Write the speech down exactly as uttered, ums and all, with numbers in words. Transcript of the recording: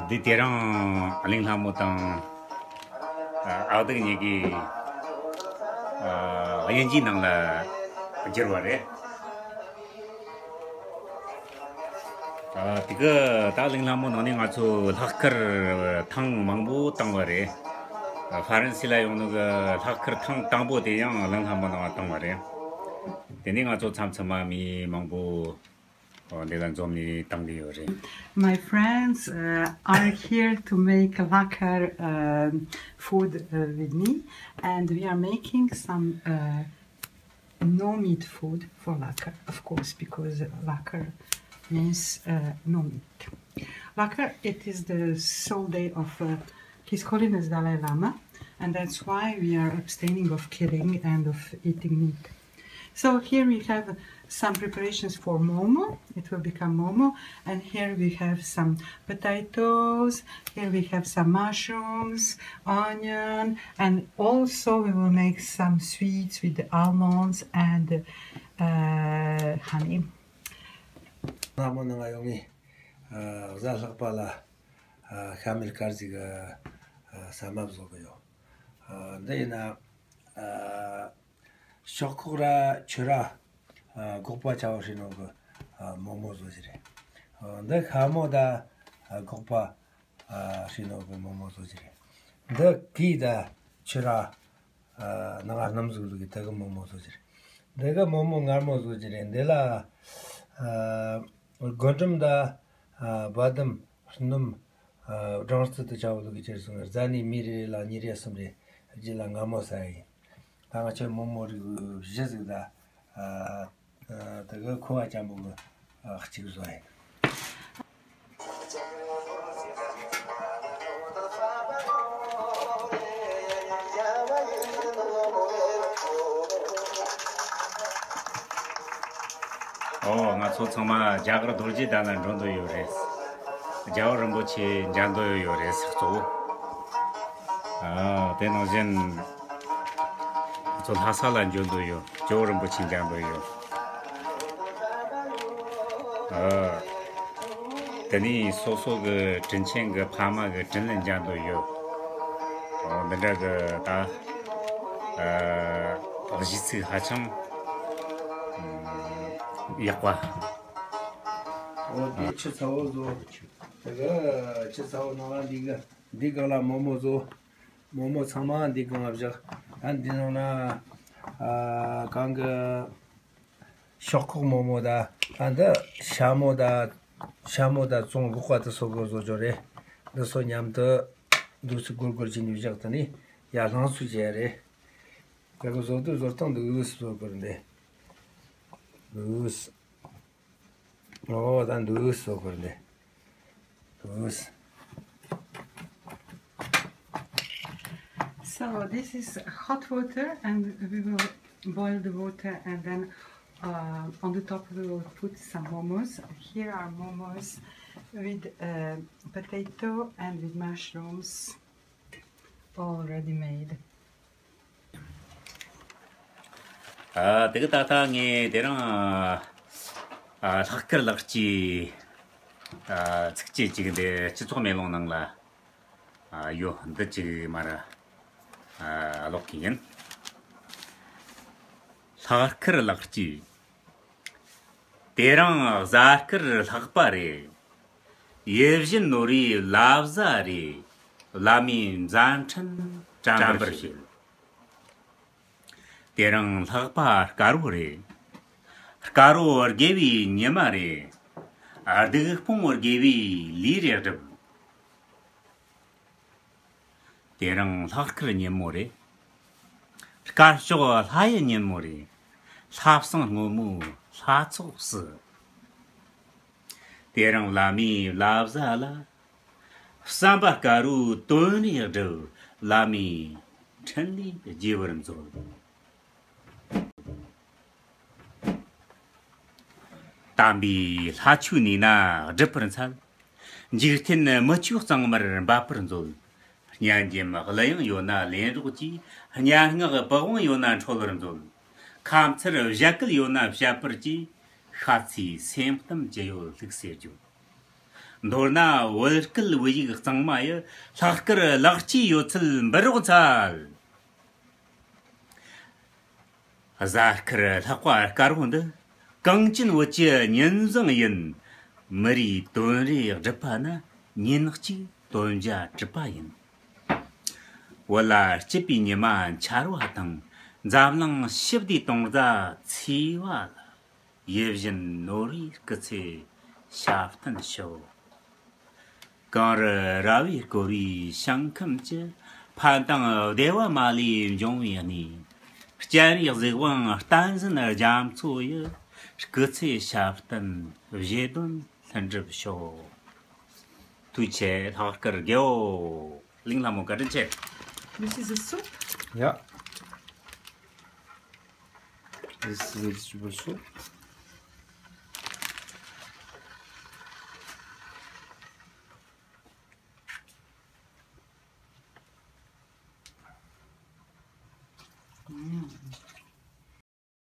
འདི་དེ་རིང་གླིང་ལྷ་མོ་དང་ཨ་ཨ་སྡུག་གཉིས་ཀྱིས་ཨ་དབྱིན་ཇིའི་ནང་ལ་བསྒྱུར་བ་རེད། ཨ་དེ་གི་ད་གླིང་ལྷ་མོ་ནང་ནས་ང་ཚོ་ལྷག་དཀར་ཐེངས་མང་པོ་བཏང་བ་རེད། ཨ་ཧྥ་རན་སི་ལ་ཡོང་ནོ་གི་ལྷག་དཀར་ཐེངས་དང་པོ་དེ་ཡང་གླིང་ལྷ་མོ་ནང་བཏང་བ་རེད། དེ་ནས་ང་ཚོ་མཚམས་མཚམས་མ་མི་མང་པོ་འདི་ལ་འཛོམས་ནས་བཏང་གི་ཡོད་རེད། My friends uh, are here to make ལྷག་དཀར um, food uh, with me, and we are making some uh, no meat food for ལྷག་དཀར, of course, because ལྷག་དཀར means uh, no meat. ལྷག་དཀར, it is the sole day of uh, His Holiness Dalai Lama, and that's why we are abstaining of killing and of eating meat. So here we have some preparations for momo. It will become momo. And here we have some potatoes. Here we have some mushrooms, onion, and also we will make some sweets with the almonds and uh, honey. ལྷ་མོ་ནང་ང་ཡོང་ངེ་གཟའ་ལྷག་པ་ལ་ཤ་མེད་དཀར་ཟིག་ཟ་མ་བཟོ་གི་ཡོད། འདི་ཡིན་ན། ཤོག་ཁོག་ར་ཆུ་ར་སྒོག་པ་ཆ་བོ་ཧྲི་ནོ་གི་མོག་མོག་བཟོ་ཞིག་རེད། འདི་ཤ་མོ་ད་སྒོག་པ་ཧྲི་ནོ་གི་མོག་མོག་བཟོ་ཞིག་རེད། འདི་གི་ད་ཆུ་ར་ནང་སྣུམ་ཟུག་ལུག་གི་དེ་གི་མོག་མོག་བཟོ་ཞིག་རེད། འདི་གི་མོག་མོག་མངར་མོ་བཟོ་ཞིག་རེད། འདི་ལ་རྒུན་འབྲུམ་ད་བ་དམ་སྣུམ། སྦྲང་རྩི་དུ་ཆ་བོ་ལུག་གི་ཁྱེར་སོང་། རྫ་ནི་མི་རེ་རེ་ལ་གཉིས་རེ་གསུམ་རེ་རྗེས་ལ་མངར་མོ་ཟ་ཡིན། ད་ང་ཆོས་མོག་མོག་རིགས་བཞི་ཟིག་ད་དེ་གི་ཁོ་བ་ཅན་པོ་གི་གཅིག་བཟོ་ཡིན། ཨོ། ང་ཚོ་ཚང་མ་རྒྱ་གར་རྡོ་རྗེ་གདན་ལ་འགྲོ་འདོད་ཡོད་རེད། རྒྱལ་བ་རིན་པོ་ཆེ་མཇལ་འདོད་ཡོད་རེད་ཟེར་གཙོ་བོ། ཨ་དེ་ནང་བཞིན་ང་ཚོ་ལྷ་ས་ལ་འགྲོ་འདོད་ཡོད། ཇོ་བོ་རིན་པོ་ཆེ་མཇལ་འདོད་ཡོད། ཨ་དེ་ནས་སོ་སོ་གི་དྲིན་ཆེན་གི་ཕ་མ་གི་དྲིན་ལན་འཇལ་འདོད་ཡོད། ཨོ་འདི་འདྲ་གི་ད་ཨ་གཞི་ཚིག་ཧ་ཅང་ཡག་པ། འོ་དེ་ཆུ་ཚ་བོ་བཟོ། དེ་ག་ཆུ་ཚ་བོ་ནང་ལ་འདི་ག་འདི་ག་ལ་མོག་མོག་བཟོ། མོག་མོག་ཚང་མ་འདི་ག་ལ་བཞག་ད་འདི་ནང་ན་ཨ་གང་གི་ཤོག་ཁོག་མོག་མོག་ད་ད་འདི་ཤ་མོག་ད་ཤ་མོག་ད་བཙོང་སྒོག་པ་དུ་སོགས་གོ་བཟོ་ཅོ་རེད། འདི་སོ་མཉམ་དུ་འདུག་སུ་སྒོར་སྒོར་གྱི་ནུས་བཞག་ད་ནི་ཡར་ལངས་སུ་བྱས་རེད། དེ་ག་བཟོ་དུས་བཟོ་སྟངས་འདི་འུ་སུ་བཟོ་དགོས་རེད་འདི་འུ་སུ། ཨོ་ད་འདུག་སོ་གོར་ལེ། འདུག So this is hot water, and we will boil the water, and then uh, on the top we will put some momos. Here are momos with uh, potato and with mushrooms, all ready made. ཨ་དེ་གི་ད་ལྟ་ངས་དེ་རིང་ཨ་ལྷག་དཀར་ལག་སྐྱེས་ཨ་ཚིགས་བཅད་ཅིག་འདི་སྤྱི་ཚོགས་མེ་ལོང་ནང་ལ་ཨ་ཡོད། འདི་ཅིག་མར་ཨ་ཀློག་གི་ཡིན། ལྷག་དཀར་ལག་སྐྱེས། དེ་རིང་གཟའ་སྐར་ལྷག་པ་རེད། ཡིད་བཞིན་ནོར་བུའི་བླ་གཟའ་རེད། བླ་མའི་མཛད་འཕྲིན་དྲན་པར་བྱེད། དེ་རིང་ལྷག་པ་དཀར་བོ་རེད། དཀར་བོ་དགེ་བའི་ཉི་མ་རེད། སྡིག་སྤོང་དགེ་བའི་ལས་རེ་སྒྲུབ། དེ་རིང་ལྷག་དཀར་ཉིན་མོ་རེད། དཀར་ཕྱོགས་ལྷ་ཡི་ཉིན་མོ་རེད། ལྷ་བསང་སྔོན་མོའི་ལྷ་ཚོགས་སུ། དེ་རིང་བླ་མའི་བླ་གཟའ་ལ། བསམ་པ་དཀར་བོའི་དོན་རེ་སྒྲུབ། བླ་མའི་འཕྲིན་ལས་རྒྱས་པར་མཛོད། དམ་པའི་ལྷ་ཆོས་ནུས་ན་སྒྲུབ་པར་འཚལ། འཇིག་རྟེན་མི་ཆོས་གཙང་མར་འབབ་པར་མཛོད། གཉེན་འཇོམས་གླུ་དབྱངས་ཡོད་ན་ལེན་རོགས་གྱིས། སྙན་ངག་པི་ཝང་ཡོད་ན་འཁྲོལ་བར་མཛོད། ཁ་མཚར་བཞད་གད་ཡོད་ན་བཤད་པར་གྱིས། ཤ་ཚའི་སེམས་གཏམ་ཅི་ཡོད་ལྷུག་སེ་བརྗོད། མདོར་ན་བོད་སྐད་བོད་ཡིག་གཙང་མ་ཡི་ལྷག་དཀར་ལག་སྐྱེས་ཡོད་ཚུལ་འབུལ་རོགས་འཚལ། གཟའ་སྐར་ལྷག་པ་དཀར་པོ་འདི་གངས་ཅན་བོད་ཀྱི་ཉིན་བཟང་ཡིན། མི་རིགས་དོན་རེ་སྒྲུབ་པ་ན་ཉིན་གཅིག་དོན་བརྒྱ་གྲུབ་པ་ཡིན། བོད་ལ་སྐྱིད་པའི་ཉི་མ་འཆར་བ་དང་། འཛམ་གླིང་ཞི་བདེའི་དུང་རྩ་ཚེས་པ་ལ། ཡིད་བཞིན་ནོར་བུའི་སྐུ་ཚེ་ཞབས་བརྟན་ཤོག། གངས་རི་ར་བས་བསྐོར་བའི་ཞིང་ཁམས་ཀྱི། ཕན་དང་བདེ་བ་མ་ལུས་འབྱུང་བའི་གནས། སྤྱན་རས་གཟིགས་དབང་བསྟན་འཛིན་རྒྱ་མཚོ་ཡི། སྐུ་ཚེ་ཞབས་བརྟན་བཞེད་དོན་ལྷུན་གྲུབ་ཤོག། ཐུགས་རྗེ་ཆེ། ལྷག་དཀར་དགེའོ། གླིང་ལྷ་མོ་བཀའ་དྲིན་ཆེ། This is a soup. Yeah. This is a vegetable soup. Mm.